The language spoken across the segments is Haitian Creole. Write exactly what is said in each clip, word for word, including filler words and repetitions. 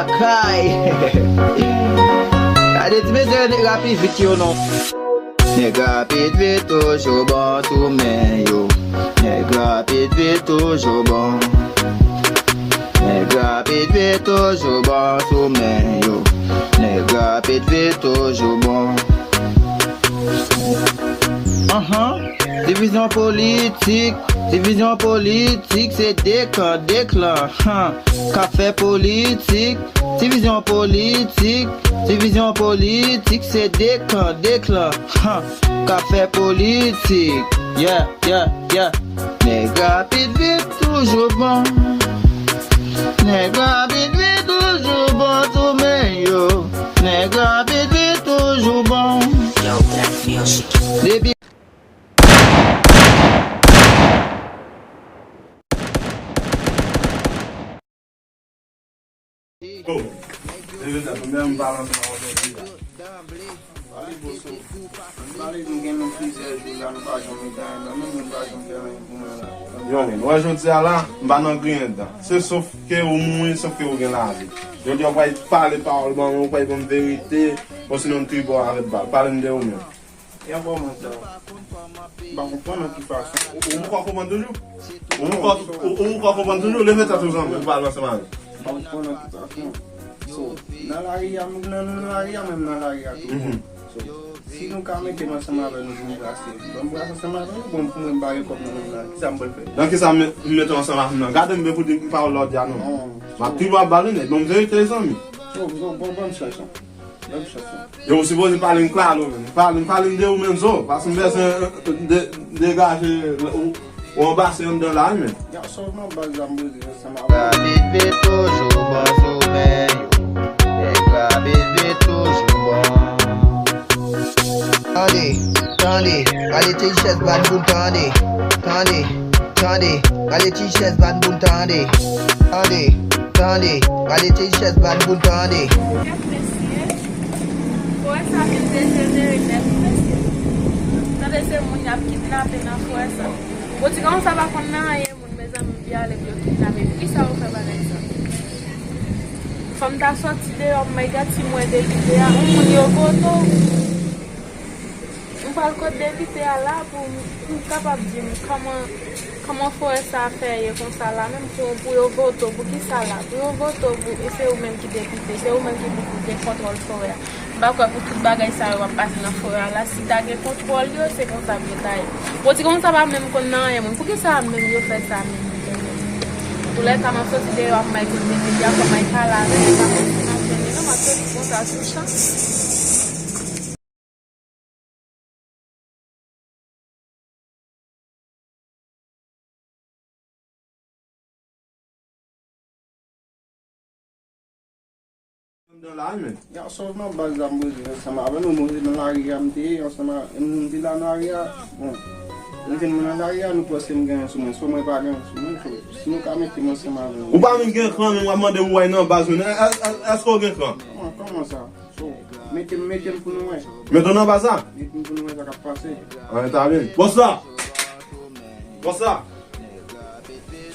Kay. Gade ti mesye nèg rapid vit yo non. Nèg rapid vit toujou bon sou men yo. Nèg rapid vit toujou bon. Nèg rapid vit toujou bon sou men yo. Nèg rapid vit toujou bon. Anhan. Divizyon politik, divizyon politik, se de kan, de klan, han, k ap fè politik. Divizyon politik, divizyon politik, se de kan, de klan, han, k ap fè politik. Yeah, yeah, yeah. Nèg rapid vit toujou bon. Nèg rapid vit toujou bon sou men yo. Nèg rapid vit toujou bon. Yo, Black Music. Depi Oh, leve tèt ou, men m pale ansanm avè w jodi la. Pale boso. Pale nou gen nou plizyè jou la, nou pa janm mete anyen nan men nou, nou pa janm fè anyen pou mwen la. Yo, men, wè jodi a la, m pa nan griyen dan. Se sof ke ou mouri, sof ke ou gen lavi. Jodi a, ou pral pale pawòl ban mwen, ou pral ban m verite, osinon m tribò avèk bal. Pale m de ou menm. E anfòman sa. M pa konprann nan ki fason. Ou, ou poko konprann toujou? Ou poko, ou, ou poko konprann toujou? Leve tèt ou zanmi, ou pale ansanm avè m. M pa konprann nan ki fason. So, nan lari a, m nan, nan lari a, menm nan lari a tou. Mhm. So, si nou ka mete m ansanm avè nou pou nou brase, ban m brase ansanm avè nou, bon, pou mwen m pa gen kòb nan men m la, kisa m pral fè? Nan kisa m met, m mete w ansanm avè m nan? Gade m byen pou di m pawòl la w di a non. Non. M ap tribò ap bale nèt, ban m verite zanmi. Bon, bon, bon, ban m chans, non. Ban m chans, non. Yo, ou sipoze pale m klalo, men. Pale m, pale m de ou menm zo. Paske m bezwen, euh, de, degaje, ou, ou anbase anndan la, wi, men. Gason nan baz la, m bezwen ansanm avè w. Nèg rapid vit toujou bon sou men yo. Nèg rapid vit toujou bon. Tande, tande, gade ti chèz ban pou tande. Tande, tande, gade ti chèz ban pou tande. Tande, tande, gade ti chèz ban pou tande. Kèt mesye, fòrè sa vin dejenere nèt wi mesye. Tande se moun y ap kidnape nan fòrè sa. Bon ti gason sa pa konn nan anyen moun mezanmi, m di ale pou yo kidnape. Poukisa yo fè bagay sa? Fò m ta sòti deyò m bay gad si m wè depite a, yon moun yo vote w. M pral kot depite a la pou, pou l kapab di m kòman, kòman fòrè sa a fè ye konsa la menm pou, pou yo vote w, pou kisa la? Pou yo vote w, pou, e se ou menm ki depite, se ou menm ki pou gen kontwòl fòrè a. M pa kwè pou tout bagay sa yo ap pase nan fòrè a la, si ta gen kontwòl yo, se konsa pou yo ta ye. Bon ti gason sa pa menm konn nan anyen moun, poukisa menm yo fè sa menm? Antoulèka, m ap sòti deyò, m ap bay kot depite a, fò m al pale avè l, e pa konsa m ap jwenn li non, m ap sòti konsa sou chan. Anndan la, men. Gason nan baz la, m bezwen ansanm avè nou, mwen se nan lari a m te ye, ansanm a, m te la nan lari a, bon, m jwenn mwen nan lari a, nou panse m gen anyen sou mwen, sou mwen pa gen anyen sou mwen, so, si nou ka mete m ansanm avè nou. Ou pa menm gen kran, men w ap mande m wè nan baz mwen, è-, è-, è-, èske w gen kran? Kòman, kòman sa? So, mete m, mete m pou nou wè. Mete w nan baz la? Mete m pou nou wè sa k ap pase. An, ta byen. Bòs la! Bòs la!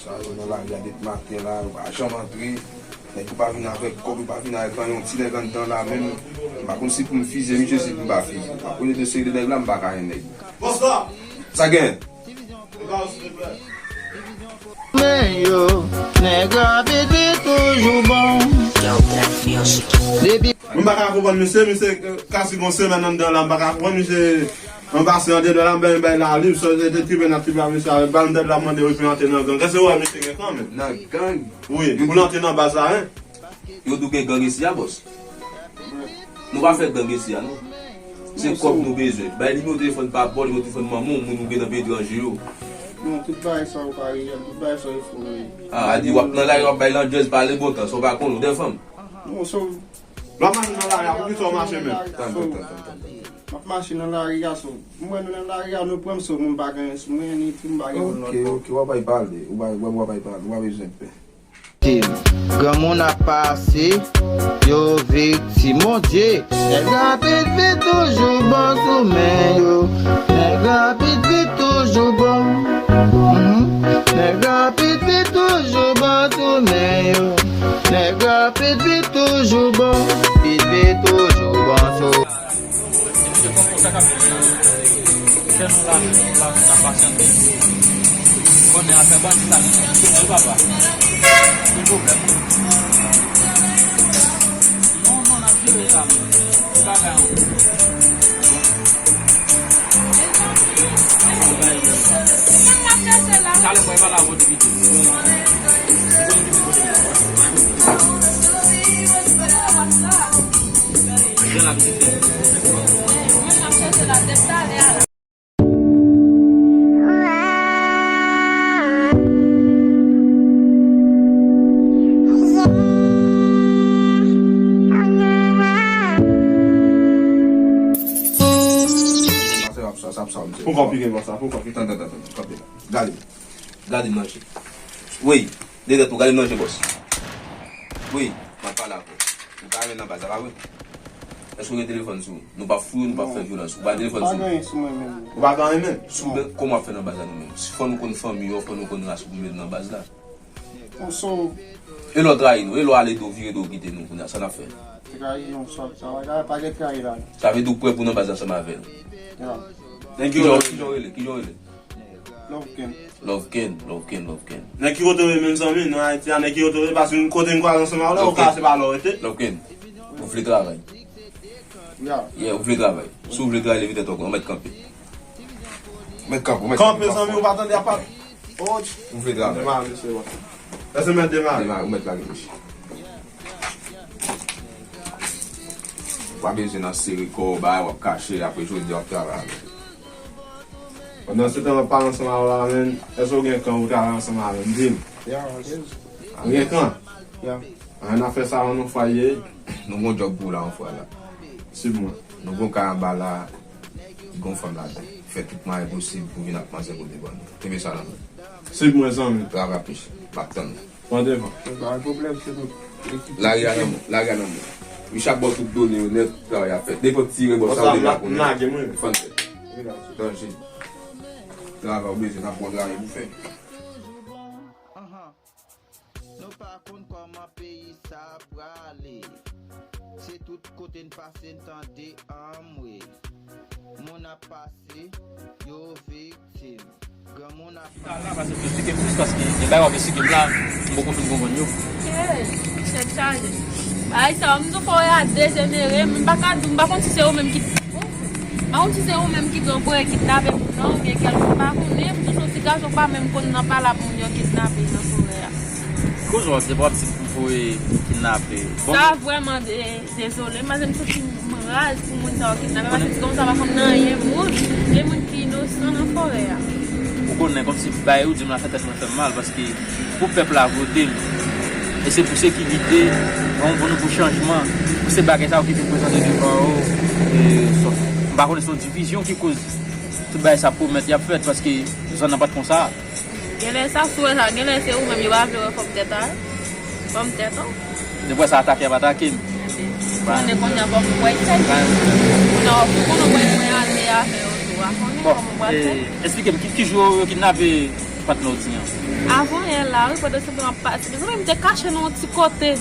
Sa yo nan lari a depi maten la, yo pa janm antre. Nèg yo pa vin avèk kòb, yo pa vin avèk anyen, yon ti nèg anndan la menm. M pa konn si pou m fizye misye, si pou m pa fizye. M ap konnen de seri de nèg la, m pa ka yon nèg. Bòs la! Sa gen? Men yo, nèg rapid vit toujou bon. Yo, Black Music. Depi Mwen pa ka konprann misye, misye, eh, kasi gon semèn anndan la, m pa ka konprann misye anbase anndan la, m bay, bay la lib, sòti te tripe nan tripe a misye avèk bal, m tande l ap mande yo pou l antre nan gang. Èske ou wè misye gen kran menm? Nan gang? Wi, pou l antre nan baz la, en. Yo di w gen gang isi a, bòs. Nou pa fè gang isi a, non. Se kòb nou bezwen. Bay nimewo telefòn papa w, nimewo telefòn manman w, moun ou gen nan peyi etranje yo. Non, tout bagay sa yo pa reyèl, tout bagay sa yo fo, wi. A, a di w ap nan lari, w ap bay landjèz, pale bon tan, sa w pa konnen, w dè fanm. Non, so, Lè w ap mache nan lari a, poukisa w mache menm? Tann, tann, tann, tann, tann, tann. M ap mache nan lari a, so. M wè nou nan lari a, nou pran m, so, mwen m pa gen, mwen ni tou, m pa gen lòt bò. Ok, ok, w ap bay pale, w bay, w ap bay pale, w pa bezwen pè. Viktim. Granmoun ap pase, yo viktim. Bondye, nèg rapid vit toujou bon sou men yo. Nèg rapid vit toujou bon. Mhm. Nèg rapid vit toujou bon tou men yo. Nèg rapid vit toujou bon. Vit vit toujou bon tou. Se konsa k ap fè nou la, nou la, nou la pasyante. Konnen afè bandi la, nou konnen papa. Ki pwoblèm? Non, non, n ap jere sa, men. Ki bagay ankò? Talè mwen pale avè w depi tou. Poukò w pike konsa? Poukò w pike? Tann, tann, tann, tann, kanpe la. Gade. Gade m nan je. Wi, de tèt ou, gade m nan je, bòs. Wi, m ap pale avè w. Ou ka ale nan baz la, pa vre? Èske w gen telefòn sou ou? Nou p ap fouye w, nou p ap fè vyolans. Ou pa gen telefòn sou ou? Pa gen anyen sou mwen menm. Ou pa gen anyen menm? Si w gen, kòman w ap fè nan baz la nou menm? Si fò nou konn fanmi w, fò nou konn ras ou pou mete nan baz la. Ou sou. E lè w trayi nou, e lè w ale do, vire do kite nou kounye a, sa n ap fè? Trayi yon sòt, sa pa gen trayi la. Sa vle di w prè pou nan baz ansanm avè l? Ya. Kijan w rele? Kijan w rele? Love Ken. Love Ken, Love Ken, Love Ken. Nan ki kote w ye menm zanmi? Nan Ayiti a, nan ki kote w ye? Paske yon kote m kwaze ansanm avè w la, ou ka se pa la w rete. Love Ken, ou vle travay? Ya. Yeah, ou vle travay. Si w vle travay, leve tèt ou, ou mèt kanpe. Ou mèt kanpe, ou mèt kanpe. Kanpe, zanmi, ou pa tande, apa. Ou vle travay. Demare, mesye, wè. Èske mèt demare? Demare, ou mèt lage mouche. W ap bezwen nan sere kò w, bay, w ap kache, apre jodi a w ap travay avè l. Pandan se tan w ap pale ansanm avè w la, menn, èske w gen kan pou travay ansanm avè m? Di m. Ya, alèz. Ou gen kan? Ya. Ann a fè sa, an nou fwa ye. Nou gon djòb pou w la, an fwa la. Swiv mwen. Nou gon kay anba la. Li gon fanm ladan. Fè tout mwayen posib pou vin ak manzè kote bò nou. Kenbe sa nan men. Swiv mwen, zanmi. Travay plis. M ap tann ou. Pran devan. Pa gen pwoblèm, se nou. Lari a nan men w, lari a nan men w. Richard ba w tout done yo nèt, travay ap fèt. Nenpòt ti rebò sa ou deja konnen. Fòn fèt. Danje. Travay ou bezwen, n ap ba w travay pou fè. Nou pa konn kòman peyi sa prale. Se tout kote n pase n tande anmwe. Moun ap pase, yo viktim. Granmoun ap pase. Ala, paske m esplike m plis, paske gen bagay w ap esplike m la, m poko fin konprann yo. Tèt chaje. Bagay sa yo, m di w fò w a dejenere, m pa ka di, m pa konn si se ou menm ki, m pa konn si se ou menm ki gen pou kidnape moun nan, oubyen kèlke, m pa konnen, m di w se yon ti gason k pa menm konn nan pale ak moun yo kidnape nan forè a. Koze w ap di, w ap di pou voye kidnape. Bon. Sa vrèman de, dezole, m santi m raz pou moun sa yo kidnape, paske ti gason sa pa konn nan anyen moun, de moun ki inosan nan forè a. Ou konnen, kòmsi bagay ou di m la fè tèt mwen fè m mal, paske pou pèp la vote m, e se pou sekirite, pou nou, pou chanjman, pou se bagay sa yo ki vin prezante devan yo, e, m pa konnen se yon divizyon ki koz tout bagay sa pwomèt y ap fèt, paske zòn nan pa t konsa. Genlè sa sou wè sa, genlè se ou menm yo pa vle wè fòm tèt a, fòm tèt an. Depi sa atake, y ap atake m. Konnen kounye a fòk ou wè tèt. Kounye a fòk ou wè mwen ale avè yo tou a. Konnen kòman ou wè tèt. Bon, esplike m, ki, ki jou yo kidnape patnè w di an? Avan yè la, wi, pandan se tan m ap pase. Mezanmi, m te kache nan yon ti kote.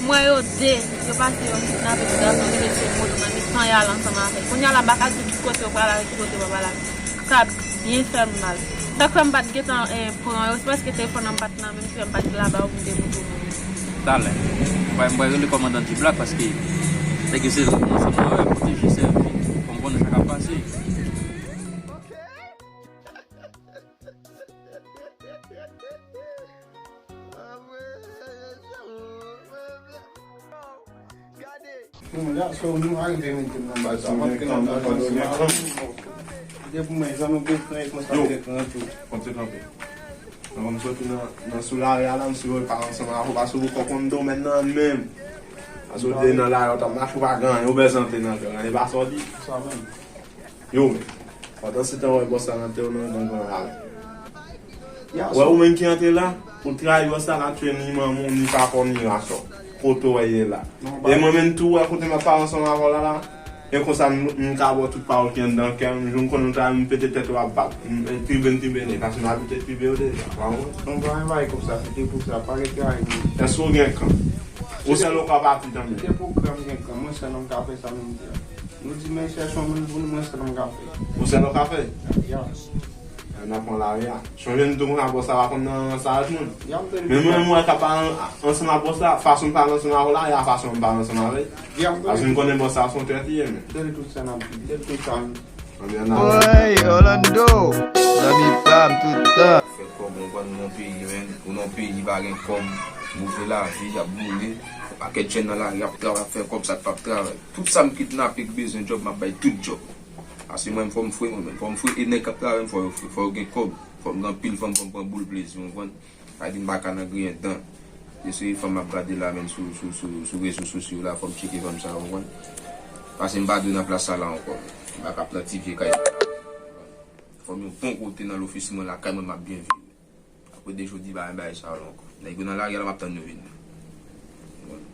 M wè yo de, yo pase, yo kidnape ti gason, yo lese moto nan mitan y al ansanm avè l. Kounye a la, m pa ka di ki kote yo prale avè l, ki kote yo pa prale avè l. Sa byen fè m mal. Sa k fè m pa t gentan, eh, pran yo, se paske telefòn nan m pa t nan men m, ki fè m pa t gen la ba yo pou m te montre w. Talè. M pral, m pral rele kòmandan G-Black paske nèg yo se ansanm nan yo pwoteje sèvi. Fò m konnen sa k ap pase. Bon, la, so, nou arive mete m nan baz la. Mwen te nan baz la. Depi mwen, jan nou te pran, e konsa te pran tou. Yo, konn te kanpe. Mwen, m soti nan, nan sou lari a la, m sou yo pale ansanm avè w, paske ou poko konn domèn nan menm. Paske ou te nan lari a, w t ap mache, ou pa gen anyen, ou bezwen antre nan kè, anyen pa sòti. Sa menm. Yo, men, pandan se tan, wè bòs la nan tè w nan gang lan la. Wè ou menm ki antre la, ou trayi bòs la, l ap tchwe ni manman w, ni papa w, ni ras w. Kote w wè ye la. E mwen menm tou, wè kote m ap pale ansanm avè w la, la. E konsa, m, m ka ba w tout pawòl ki anndan kè m. Jou m konnen w travay, m pete tèt ou ap bat. M, e, tribune, tribune, paske m abitye tribe yo deja. Ou pa konprann? Non, pa gen bagay konsa, se te pou sa, pa gen travay pou ou. Èske w gen kan? Ou sèl ou ka pati tanmen. Se te pou kè m gen kan, mwen sèl m ka fè sa m di a. Nou di men chèche yon moun pou nou, mwen sèl m ka fè. Ou sèl ou ka fè? Ya. N ap pran lari a. Chonje m tou konsa bòs la pa konn nan sa ak moun. Men mwen menm wè k ap pale ansanm ak bòs la, fason m pale ansanm avè w la, e a fason m pale ansanm avè l. Paske m konnen bòs la se yon trèt li ye, men. Tèl tout sa n ap di, tèl tout sa n. Anbyen, n a. Woy, Orlando, zanmi pa m tout tan. Fè kòb, ou konn nan peyi, men. Ou nan peyi, pa gen kòb, move lavi, y ap boule. Pakèt jèn nan lari ap travay, ap fè kòb, sa k p ap travay. Tout sa m kidnape k bezwen djòb, m ap bay tout djòb. Paske mwen, fò m fre, mwen menm. Fò m fre, e nèg k ap travay, fò yo fre. Fò yo gen kòb. Fò m gen anpil fanm, fò m pran boul plezi, w konprann? Sa di m pa ka nan griyen dan. E se fanm m ap gade la, menm sou, sou, sou, sou rezo sosyo la, fò m tcheke fanm sa, w konprann? Paske m pa dwe nan plas sa la ankò. M pa ka pran ti vye kay. Fò m yon bon kote nan lofis mwen, lakay mwen, m ap byen viv. Apre de jodi, pa gen bagay sa yo ankò. Nèg yo nan lari a la, m ap tann yo vin.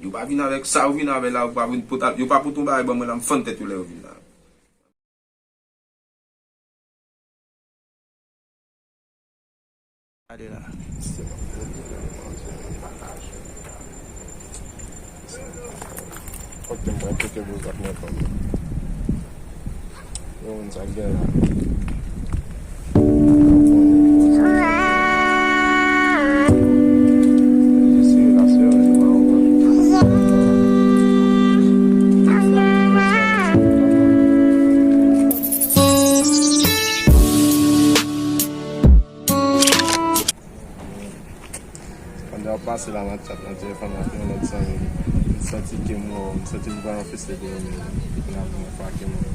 Yo pa vin avèk sa yo vin avè la, yo pa vin pote, yo pa pote yon bagay ban mwen la, m fann tèt yo lè yo vin la. Gade la. Ok, m pral tcheke bouz ak mwen fanm. Yo, moun sa gen la. Pandan w ap pase la, m ap chat nan telefòn ak yon lòt zanmi. M santi ke m wè w, m santi m pran yon feste de yon moun. Epi n ap yon fwa ke m wè w.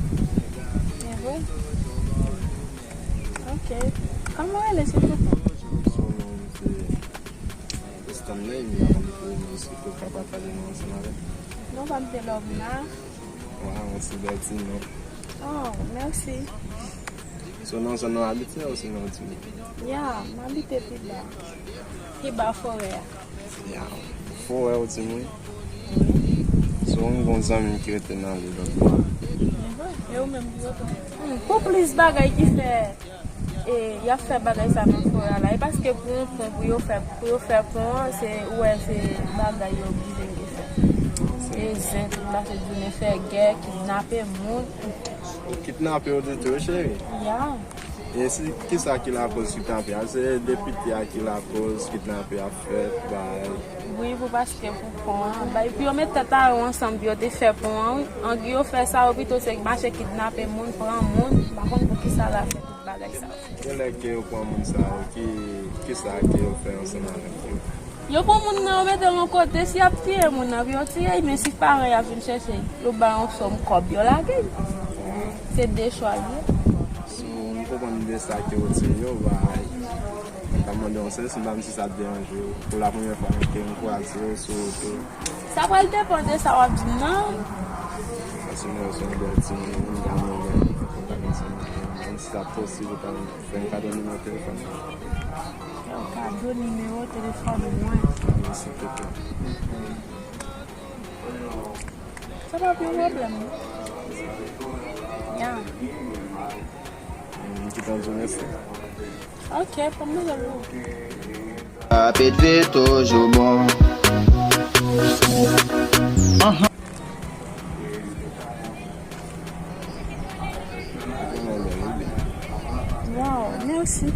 E vre? Ok. Kòman w rele, silvouplè? Son non, se Stanley, m pa konn pou ou, men si ke w ka pataje non ansanm avè m. Non pa m te love la. Waw, se bèl ti non. Oh, mèsi. So, nan zòn nan w abite osi nan w di m? Ya, m abite pi ba. Pi ba forè a. Ya, forè w di m wi. So, m gon zanmi m ki rete nan li lòt bò. E vre? E ou menm ki rete? Hmm, pou plis bagay ki fè, e, y ap fè bagay sa nan forè a la. E paske pou yon pon, pou yo fè, pou yo fè pon an, se, ou wè, se bagay yo oblije yo fè. Se zen, tout la se jounen fè gè, kidnape moun. Kidnape yo de tou, cheri? Ya. E si, kisa ki lakòz kidnape a? Se depite a ki lakòz kidnape ap fèt, bay. Wi, pou paske pou pon an, bay, pou yo met tèt a yo ansanm, pou yo te fè pon an, wi. Angi yo fè sa yo pito se mache kidnape moun, pran moun, m pa konn pou kisa la fè tout bagay sa yo. Genlè ke yo pran moun sa yo, ki, kisa ke yo fè ansanm avèk yo? Yo pran moun nan, yo mete l yon kote, si y ap tiye moun nan, pou yo tiye l, men si paran y ap vin chèche l, yo ba yon sòm kòb, yo lage l. Se de chwa l ye. So, m konprann de sa ke yo tiye yo, bay. M ta mande yon sèvis, m pa konn si sa ap deranje w. Pou la premyè fwa ke m kwaze w sou wout ou. Sa pral depann de sa w ap di m nan. Paske mwen se yon bèl timoun, m ta renmen kontak ansanm avè w. Menm si sa posib, ou ta fè m kado nimewo telefòn ou. Fè m kado nimewo telefòn ou mwen. Wi, silvouplè. Sa p ap yon pwoblèm, non. Ya. M gentan di w mèsi. Ok, pa m bezwen pou. Rapid vit toujou bon. Waw, mèsi.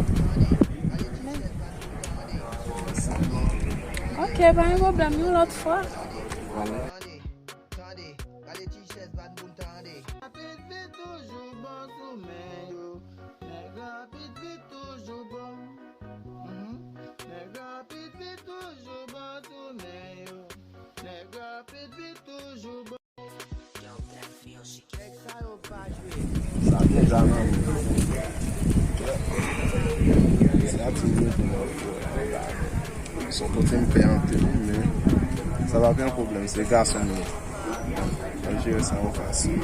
Ok, pa gen pwoblèm, yon lòt fwa. Tande, tande, gade ti chèz ban pou n tande. Rapid vit toujou bon sou men yo. Nèg rapid vit toujou bon. Mhm. Nèg rapid vit toujou bon sou men yo. Nèg rapid vit toujou bon. Sa deja nan men. Se ati m mete nan fò. Se yon kote m pè anpil, men sa pa p yon pwoblèm, se gason m ye. Mwen jere sa yon fason.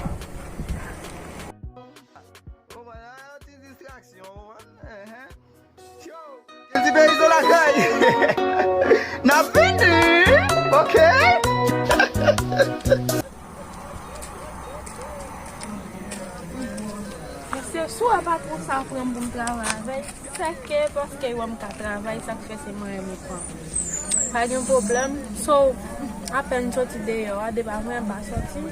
Konprann, an ti distraksyon, konprann? Enhen. Yo, Kelly Berry lakay. N ap vini, ok? Pou sa pran m pou m travay avè l. Sèke paske yo wè m ka travay, sa k fè se mwen menm li pran. Pa gen pwoblèm. So, apèn m soti deyò a, depi avan m pa soti.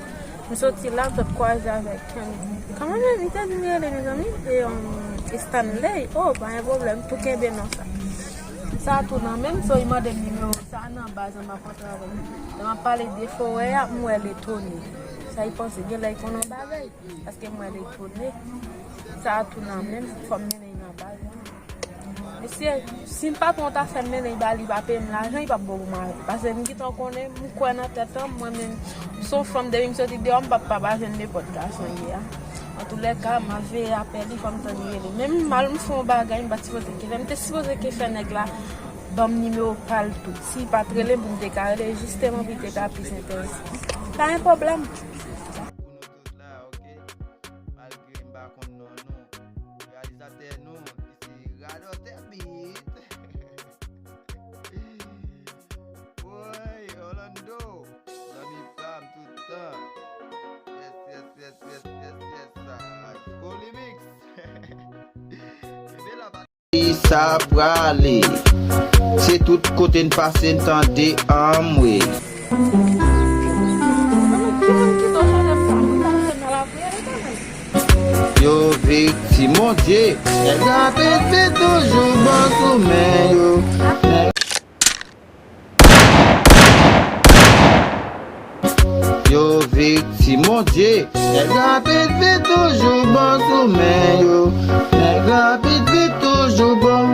M soti la, m sot kwaze avèk Kenny. Kòman menm li te di m rele, mezanmi? E, um, Stanley. Oh, pa gen pwoblèm. Tou kenbe non sa. Sa tou nan menm, so, li mande m nimewo sa nan baz an m ap antre avè l. Lè m ap pale de forè a, m wè l etone. Sa li panse, gen lè li konn yon bagay. Paske m wè l etone. Sa a tou nan menm, fò m mennen l nan baz. Mesye, si patwon ta fè m mennen l ba li, pa peye m lajan, li p ap bon pou m ale. Paske m gentan konnen, m kwè nan tèt an, mwen menm, m se yon fanm, depi m soti deyò, m p ap pa jwenn nenpòt gason ye a. Antoulèka, m ap veye apèl li, fò m tann li rele. Menm m al, m fè yon bagay, m pa t sipoze ke fè. M te sipoze ke fè nèg la ban m nimewo pa l tou. Si li pa t rele m pou m te ka rele, jisteman pou li te ka plis enterese. Pa gen pwoblèm. Pou nou tout la, ok? Malgre m pa konn non nou. Reyalizatè nou, ki se Radòtè Beat. Woy, Orlando, zanmi pa m tout tan. Yes, yes, yes, yes, yes, yes. Sa, Scolimix. Kenbe la, pa Sa prale. Se tout kote n pase n tande anmwe. Yo viktim, Bondye. Nèg rapid vit toujou bon sou men yo. Nèg Yo viktim, Bondye. Nèg rapid vit toujou bon sou men yo. Nèg rapid vit toujou bon.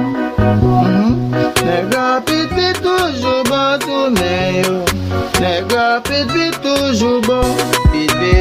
Mhm. Nèg rapid vit toujou bon sou men yo. Nèg rapid vit toujou bon. Vit, vit.